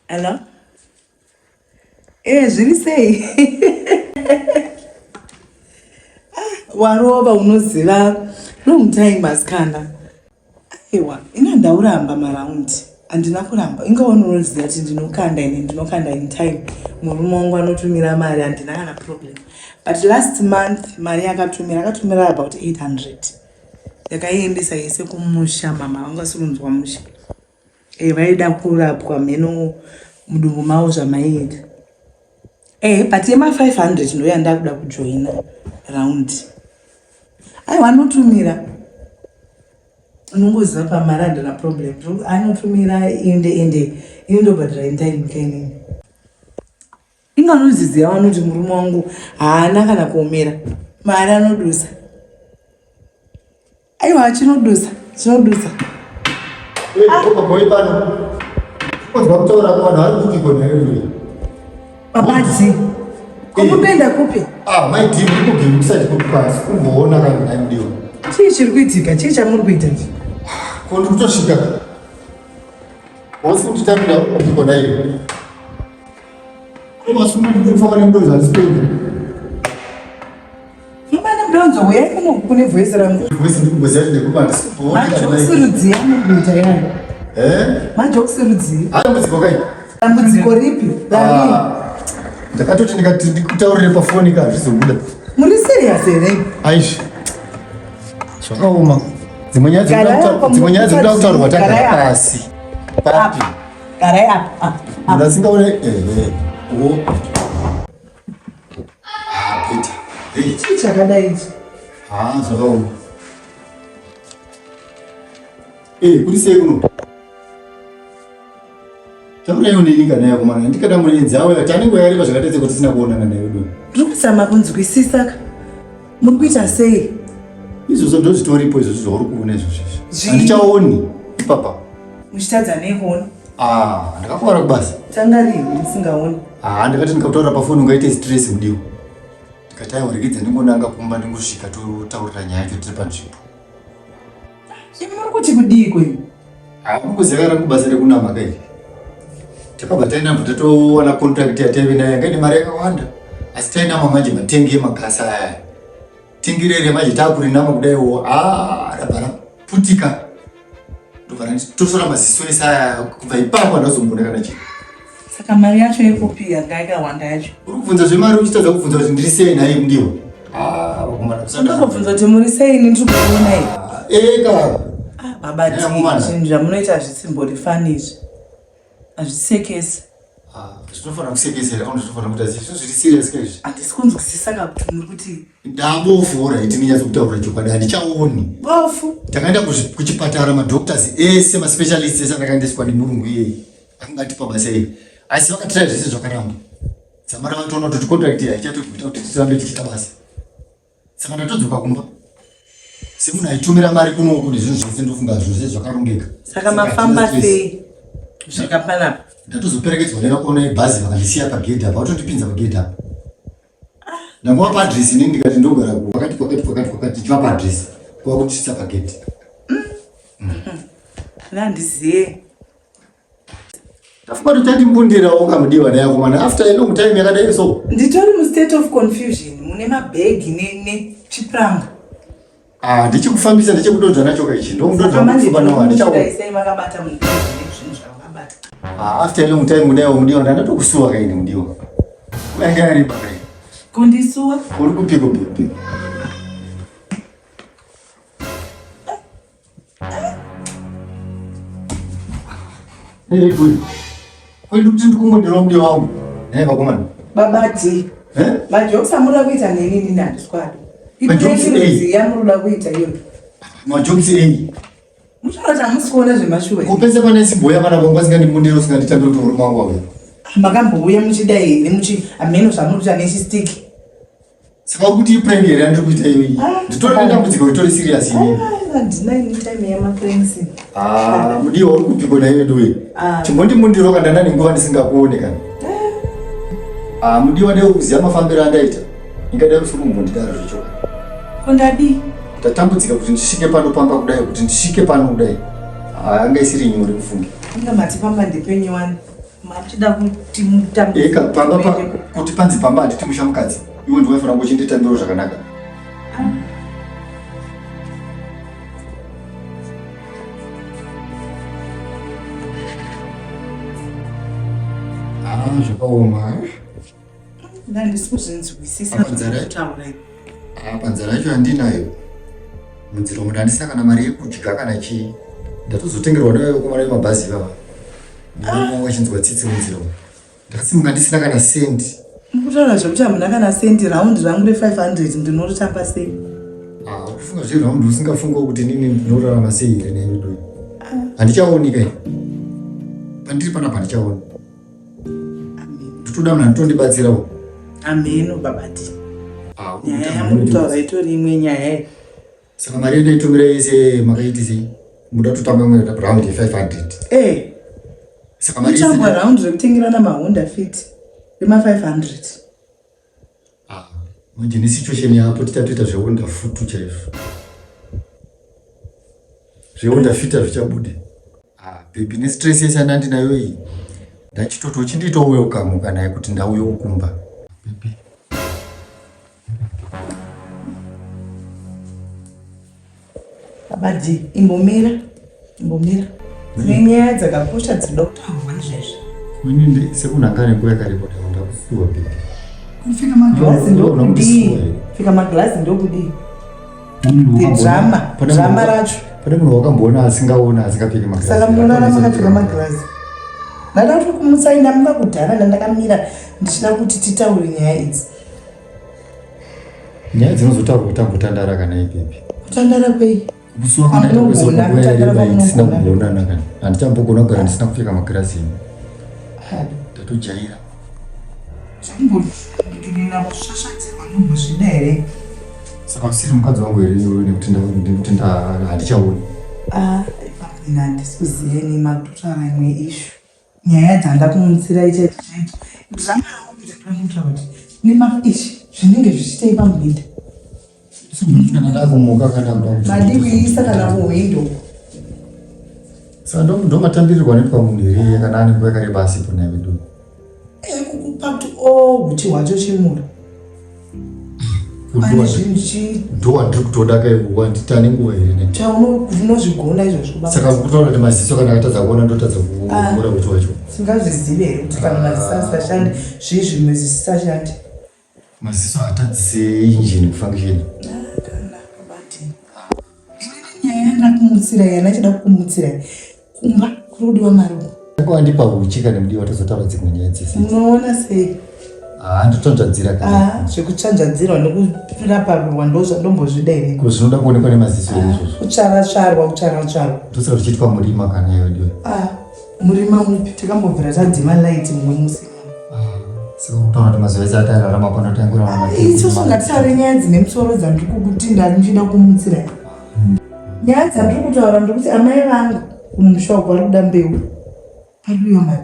Hello? Eh, zviri sei? Ah, warova unoziva long time asikana. Aiwa, ina ndauramba maraundi. Handina kuramba. Inga unoziva kuti ndinokanda ini ndinokanda in time. Murume wangu anotumira mari handina kana problem. But last month mari yakatumira akatumira about 800. Ndakaiendesa yese kumusha mama vanga vasiri kunzwa mushe. Eh, vaida kurapwa mheno mudumbu mavo zvamaiita. Eh, but yema 500 ndo yandakuda kujoina round. Aiwa anotumira. Unongoziva pamari handina problem. Anotumira ende ende ini ndobhadhara in time kainini. Inga unoziziva vanoti murume wangu haana kana kuomera. Mari anodusa. Aiwa chinodusa, chinodusa. Babadzi. Komunoenda kupi? Ah, mai Dee, muri kubvimisa chikupasi kumboona kana nhai mudiwa. Chii chiri kuitika? Chii chamuri kuita ichi? Ko ndiri kutosvika. Wasi kutitambira kupiko nhai. Ko masunga ndikufamba nemudonzo handisi kuenda. Famba nemudonzo uyai kuno kune voice rangu. Voice ndikumboziva kuti ndekupa handisi kumboona. Majokes rudzii amuri kuita yayo? Eh? Majokes rudzii? Dambudziko kai? Dambudziko ripi? Rarii? Ah, Ndakatoti ndikati ndikutaurire pafoni ka hazvizobuda. Muri serious here? Aish. Zvakaoma. Dzimwe nyaya dzinoda Garai apa, dzimwe nyaya dzinoda kutaurwa garai tagara apa. pasi. Papi? Garai apa. apa. Munhu asingaone ehe. Wo. Ah, Peter. Hey. Chii chakadai ichi? Ah, zvakaoma. Eh, kuri sei kuno? Tauraiwo neni kana yakomana. Ndikada muenzi auya tane nguva yareba zvakatadza kuti tisina kuonana naye wedu. Ndiri kuzama kunzwisisa ka. Muri kuita sei? Izvozvo ndozvitoripo izvozvo zvauri kuona izvozvo izvi. Zvii? Handichaoni ipapa. Muchitadza nei kuona? Ah, ndakakuvara kubasa. Tanga rini musingaoni? Ah, ndakati ndikakutaurira pafoni ungaite stress mudiwa. Ndikati aiwa regedza ndingonanga kumba ndingosvika totaurira nyaya yacho tiri panzvimbo. Imi muri kuti kudii kwenyu? Ah, kungoziva rangu basa rekunama kai. Takabva tainamba tatowana contract yataive nayo yanga ine mari yakawanda. Asi tainama manje matengi emagasa aya. Tengi rere manje takurinama kudaiwo ah rabva raputika. Ndobva randitosora maziso ese aya kubva ipapo handazomboona kana chinhu. Saka mari yacho yekupi yanga yakawanda yacho? Uri kubvunza zvemari uchitadza kubvunza kuti ndiri sei nhai mudiwa. Ah, vakomana Ndiri kubvunza kuti muri sei ini ndiri kukuonai. Eka. Ah, baba Yeah, mumana. zvinhu zvamunoita hazvisimbori fani izvi. Hazvisekesi. Ah, zvinofanira kusekesa here kana zvinofanira kuita sei? Zvinhu zviri serious ka izvi. Handisi kunzwisisa ka kuti muri kuti Ndabofu alright ndinyatso kutaura chokwadi handichaoni. bofu. Takaenda kuchipatara madoctors ese maspecialists ese andakaendeswa nemurungu iyeye akanga atipa basa iri asi vakatira zvese zvakaramba. Dzamara vatoona kuti contract iyi haichatokuita kuti tirambe tichiita basa. Saka ndatodzoka kumba semunhu aitumira mari kunoku nezvinhu zvese ndofunga zvose zvakarongeka. Saka mafamba sei kusvika panapa? Ndatozoperekedzwa nevakona vebhazi vakandisiya pagedhi apa vatondipinza pagedhi apa. Ndangova paadresi inini ndikati ndogara kwakati kwakati kwakati kwakati ndichivapa adresi kwakutisvitsa pagedhi. Handiziye. Ndafunga kuti uchandimbundirawo kamudiwa naye akomana after a long time yakadai so. Nditori mustate of confusion mune mabhegi nechipuranga. Ah, ndichikufambisa ndichikudonzva nacho kaichi. Ndomudonzva mupfupa nawo handichaona. Sei makabata munhu zvinhu zvavakabata. Ah, after a long time kudai mudiwa ndandatokusuwa kaini mudiwa. Yanga yareba kai. Kundisuwa? Uri kupiko baby? Iri kwedu kuti ndikumbundirawo mudiwa wangu. Eh, vakomana. Babati. Eh? Majokes amunoda kuita neni inini handiswadi. Majokes ei? Yamunoda kuita iyoyo. Majokes ei? Muchaona kuti hamusi kuona zvemashuwa. Kupese pane simboya vana vangu vasingandibundiri usinganditambiri kuti murume wangu auya. Makambouya muchidai here muchi hameno zvamuri kuita nechistiki. Saka uri kuti iprank here yandiri kuita iyoyi? Ah. Nditori nedambudziko ritori serious ini. Handina ini time yemapranks. Ah, mudiwa uri kupiko naiwe duwe. Ah. Chimbondimundiro kana ndane nguva ndisingakuone kana. Ah, mudiwa dai kuziva mafambiro andaita. Ingadai usiri kumbondidaro zvechokwadi. Ko ndadii? Ndatambudzika kuti ndisvike pano pamba kudai kuti ndisvike pano kudai. Ah, anga isiri nyore mufunge. Inga mati pamba ndepenyu wani. Makuchida kuti mutambe. Eka pamba pa kuti panzi pamba handiti musha mukadzi. Iwe ndiwe waifanira kuchinditambirawo zvakanaka. Ah, zvakaoma. Ndandisi kuzvinzwisisa zvakutaura. Apa nzara yacho yandinayo munzira umu ndandisina kana mari yekudya kana chii. Ndatozotengerwa nevakomana vemabhazi ivava. Ndinoona vachinzwa tsitsi munzira umu. Ndakasimuka ndisina kana sendi. Mukutaura zvekuti hamuna kana sendi round rangu re500 ndinoritamba sei? Ah, kufunga zveround usingafungawo kuti inini ndinorarama sei here nevedu. Handichaoni kai. Pandiri panapa handichaoni. Ndotoda munhu anotondibatsirawo. Ameno babati. Ah, nyaya yamukutaura itori imwe nyaya. Saka mari yandaitumira yese makaiti sei? Muda kutotamba imwe round ye 500. Eh. Saka mari yese Kutambwa round rekutengerana maHonda Fit rema 500. Ah, manje ne situation yapo tichatoita zveHonda Futu chaizvo. ZveHonda Fit hazvichabude. Ah, baby ne stress yese yandinayo iyi. Ndachitoti uchindiitawo welcome kana yekuti ndauya kumba. Baby. Baba D, imbomira, imbomira. Tine nyaya dzakakosha dzinoda kutaurwa izvezvi. Ini sekunhanga nenguva yakareba ndakusuwa baby. Kupfeka maglazi ndokudii? Kupfeka maglazi ndokudii? Drama, drama racho. Pane munhu wakamboona asingaona asingapfeki maglazi. Saka munorara makapfeka maglazi. Ndada kuti kumutsai ndamuka kudhara ndandakamira ndichida kuti titaure nyaya idzi. Nyaya dzinozotaurwa tambotandara kana ipipi. Kutandara kwei? Kusuwa kana Amunogona kutandara ndisina kwamunogona. kuonana kana. Handichambogona kugara ndisina kupfeka magirazi ini. Ndatojaira. Zvambonina kusvasvadzirwa nombozvida here? Saka usiri mukadzi wangu here iwewe nekuti nekuti handichaoni. Ah, ipapo ini handisi kuziva ini makutotaura imwe issue. Nyaya dzandakumutsirai chaizvo chaizvo. Drama ramukuita ndinokuita kuti nemafish zvinenge zvichiitei pamubhedha. Kana ndakumuka kana kuda Madii kuiisa kana kuhwindo. Saka ndomatambirirwa anoitwa munhu here kana ane nguva yakareba asipo naye vedu. Eh, kukupa kuti o huchi hwacho chimura. Pane zvinhu chi Ndowandiri kutoda kai wanditi ane nguva here ne. chaunozvigona izvozvo baba. Saka kutaura kuti maziso kana akatadza kuona ndotadza kuona huchi hwacho. Singazvizive here kuti kana maziso asingashandi zvii zvimwe zvisisashandi. Maziso haatadzise injini kufunction. Kana babati. Nyaya yandakumutsira yandachida kukumutsira kumba kuri kudiwa mari uku. Wandipa huchi kana mudiwa tozotaura dzimwe nyaya dzese. Unoona sei? Ah, ndotsvanzvadzira kana. Ah, zvekutsvanzvadzirwa nekuraparurwa ndozvandombozvida here? Ko zvinoda kuonekwa nemaziso here izvozvo? Kutsvara tsvarwa, kutsvara tsvarwa. Ndosaka zvichiitwa murima kana iwe ndiwe. Ah, murima mupi takambobvira tadzima light mumwe musi. Ah, saka kutaura kuti mazuva ese atararama pano taingorarama. Isusu ngatitaure nyaya dzine musoro dzandiri kukuti ndachida kumutsira. Nyaya dzandiri kutaura ndikuti amai vangu kumusha uko vari kuda mbeu. Pari kudiwa mari.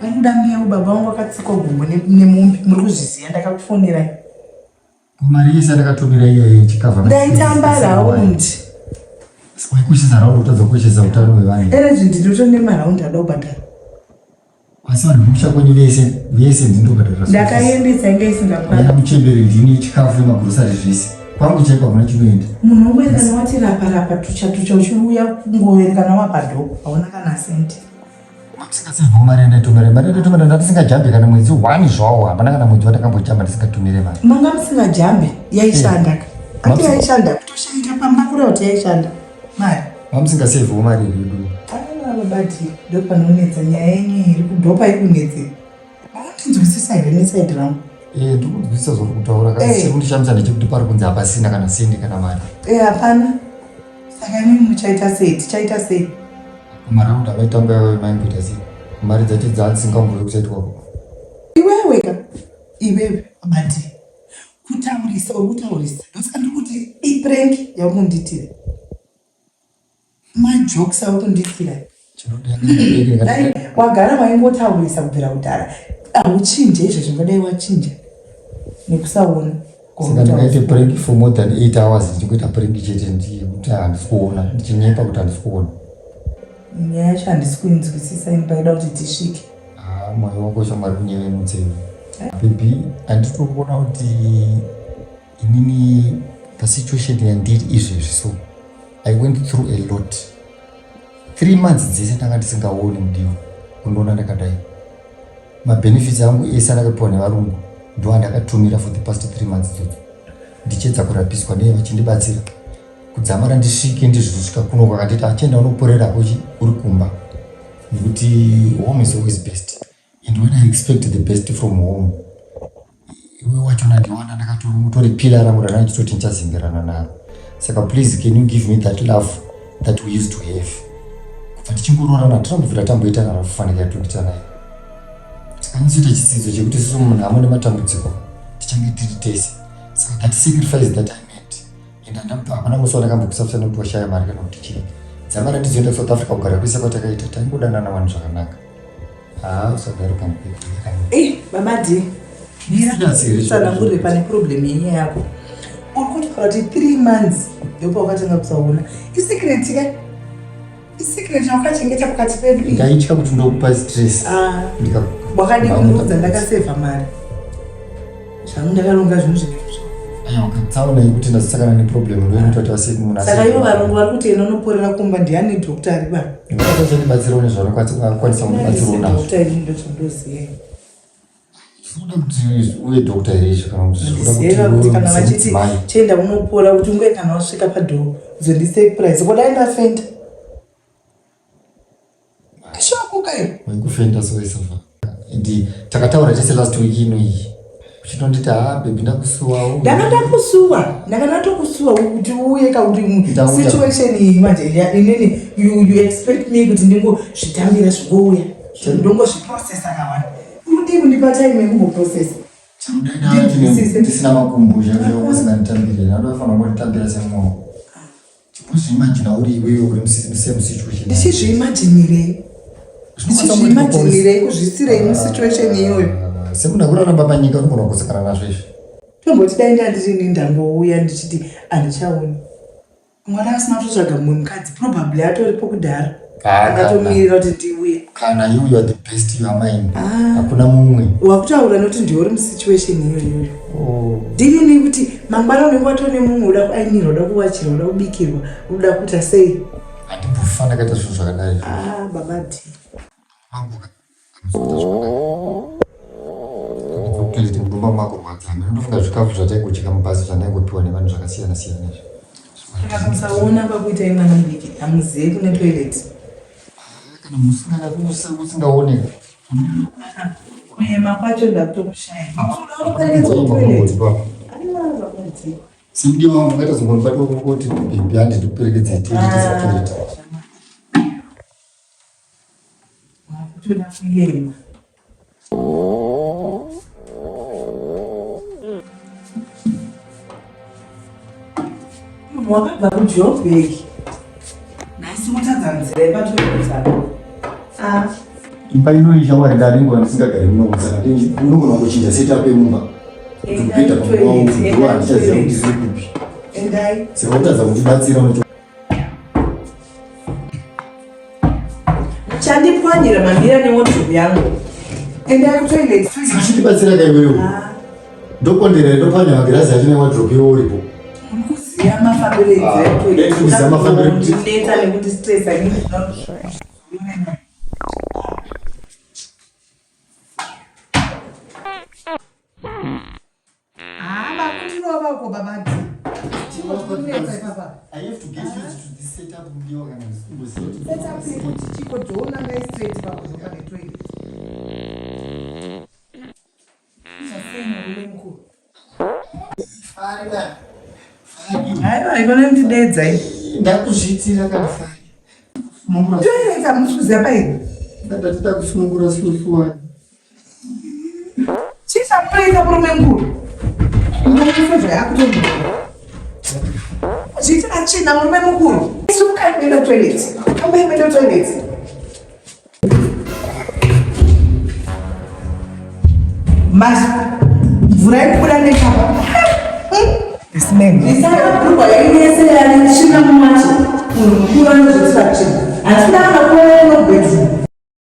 Vari kuda mbeu baba vangu vakatsikwa gumbo nemombe muri kuzviziva ndakakufonerai. Mari yese yandakatumira iya yechikavha. Ndaitamba round. Waikoshesa round kutadza kukoshesa utano hwevanhu. Energy ndinoto nemaraundi ada kubhadhara. Asi vanhu vemusha kwenyu vese vese ndinobhadhara. Ndakaendesa inga isingakwana. Yana muchembere ndini chikafu nemagrosari zvese. Kwangu chaiko hakuna chinoenda. Munhu wongoerekana wati rapa rapa tucha tucha uchiuya kungoerekana wapadhoko hauna kana sendi. Musingasevhawo mari yandaitumira mari yandaitumira ndandisingajambe kana mwedzi one zvawo hapana kana mwedzi wandakambojamba ndisingatumire mari. Manga musingajambe yaishanda ka. Ati yaishanda kutoshaika pamba kureva kuti yaishanda mari. Mamusingasevhawo mari here yedu. Ah babati ndopanonetsa nyaya yenyu iri ndopairi kunetsera. Makundinzwisisa here nesaidi rangu? Eh, ndikudzwisisa zvauri kutaura kana Eh. chekundishamisa ndechekuti pari kunzi hapasina kana sendi kana mari. Eh hapana. Saka imimi muchaita sei? Tichaita sei? Maraundi avaitamba maimboita sei? Mari dzacho dzadzisingambovi kusaitwako. Iwewe ka iwewe babati kutaurisa uri kutaurisa ndosaka ndiri kuti iprank yauri majokes auri kundiitira. Dai wagara waingotaurisa kubvira kudhara hauchinje izvezvi ungadai wachinja nekusaona. Saka ndingaite prank for more than 8 hours ndichingoita prank chete ndikuti handisi kuona ndichinyepa kuti handisi kuona. Nyaya yacho handisi kuinzwisisa ini paida kuti tisvike. Ah, moyo wako shamwari kunyevenutsewe. Baby, handiri kuona kuti inini pasituation yandiri izvezvi so I went through a lot. 3 months dzese ndanga ndisingaoni mudiwa kundiona ndakadai. Mabenefits angu ese andakapiwa nevarungu ndo andakatumira for the past 3 months idzodzo ndichiedza kurapiswa neye vachindibatsira kudzamara ndisvike ndizvosvika kuno kwakanditi achienda unoporera kuchi uri kumba nekuti home is always best and when I expect the best from home iwe wachona ndiwana ndakatotori pila rangu rana ndichitoti ndichazemberana naro saka please can you give me that love that we used to have kubva tichingoroorana tinambobvira tamboita kana kufanika yatondita nayo takanyatsoita chitsidzo chekuti isusu munhu amo nematambudziko tichange tiri tese saka that sacrifice that I made and hapana musi wandakambokusafisa nekuti washaya mari kana kuti chii dzamara ndizoenda kusouth africa kugara kwese kwatakaita taingodanana vanhu zvakanaka haa usadaro pamupei Eh, baba D. Mira. Tsanangurire pane problem yenyaya yako. Uri kutaura kuti 3 months ndopawakatanga kusaona. Isecret ka? Isecret yakachengeta pakati pedu. Ndaitya kuti ndokupa stress. Ah. Wakadii kundiudza ndakasevha mari. Zvangu ndakaronga zvinhu zvinezvo. Tsaona yekuti ndasakana neproblem ndoinoita kuti vasiye munhu. Saka ivo varungu vari kuti ena unoporera kumba ndiani doctor ari ba. Ndinokwanisa nezvaunokwanisa kundibatsirawo nazvo. Doctor ini ndozvandoziva. Zvinoda kuti uve doctor here izvi kana kuti zvinoda kuti kana vachiti chienda unopora kuti unge kana wasvika padhoo uzondisurprise ko dai ndafenda. Ishokuka iyo. Waikufenda so isafa. And takataura tese last week ino iyi. Uchitonditi ha baby ndakusuwawo. Ndanga ndakusuwa, ndanga ndatokusuwa kuti uuye ka kuti situation iyi manje inini you, you expect me kuti ndingozvitambira zvingouya. Ndongozviprocessa kawani. Unodii kundipa time yekumboprocessa? Ndisina makumbo chaiwo usinganditambire. Ndinofanira kunditambira semwoyo. Chimuzviimagina uri iwewe uri musame situation. Ndichizviimaginirei? Ndichizviimaginirei kuzvisirei musituation iyoyo? Semunhu akuraramba panyika unogona kugutsikana nazvo izvi. Tomboti dai ndandiri ini ndangouya ndichiti handichaoni. Mwana asina kutotsvaga mumwe mukadzi probably atoripo kudhara. Akatomirira kuti ndiuye. Kana you, you are the best, you are mine. Hakuna mumwe. Wakutaura nekuti ndiwe uri musituation iyoyo iyoyo. Oh. Ndirini kuti mangwana unenge watone mumwe uda kuainirwa, uda kuwachirwa, uda kubikirwa, uda kuita sei? Handimbofa ndakaita zvinhu zvakadai. Ah, baba D. Mudumba makurwadza ndinofunga zvikafu zvataingodya mubhazi zvandaingopiwa nevanhu zvakasiyana siyana izvi. Saka musaona kwakuitai mwana mudiki hamuzive kune toilet. Kana musingaoneka. Kuyema kwacho ndakutokushaya. Simudiwa wangu ungaita zongondibata kuti bhebhi handi ndikuperekedze tiende tese kutoilet. Wakutoda kuyema. Munhu wakabva kuJoburg. Nhasi motadza nzira yepatoilet apa. Ah. Imba ino ishamwari ndaringwa ndisingagari muno saka ndinogona kuchinja setup yemumba. Kuti kupinda pamwe wangu ndiwo handichaziva kuti zviri kupi. Endai. Saka utadza kundibatsira unoto Chandipwanyira mamira newardrobe yangu. Endai kutoilet. Uchitibatsira ka iwewe. Ah. Ndokondera ndopwanya magirazi acho newardrobe iwe uripo. Kuziya mafambiro enzira yetoilet. Kuziya mafambiro ekuti neta nekuti stress ani. Ah, vakundirova uko baba D. Chiko chikunetsa ipapa. I have to get used to this setup mudiwa kana ndisingoziva kuti Setup yekuti chiko joona ngai straight papo pane toilet. Zvasei murume mukuru. Fari. Fari. Aiwa ikona ndidedza iyi. Ndakuzviitira kana fari. Toilet hamusi kuziva paini. Ndati ndakusunungura susu wani. Chii chamunoita murume mukuru? Unofunga yakutomuka. Zviita tsvina murume mukuru. Simukai muende toilet. Fambai muende toilet. Mas mvura ikubuda nechapa. This man. Isakapurwa yese yane tsvina mumacho. Munhu mukuru anozviitira tsvina. Handisi kuda.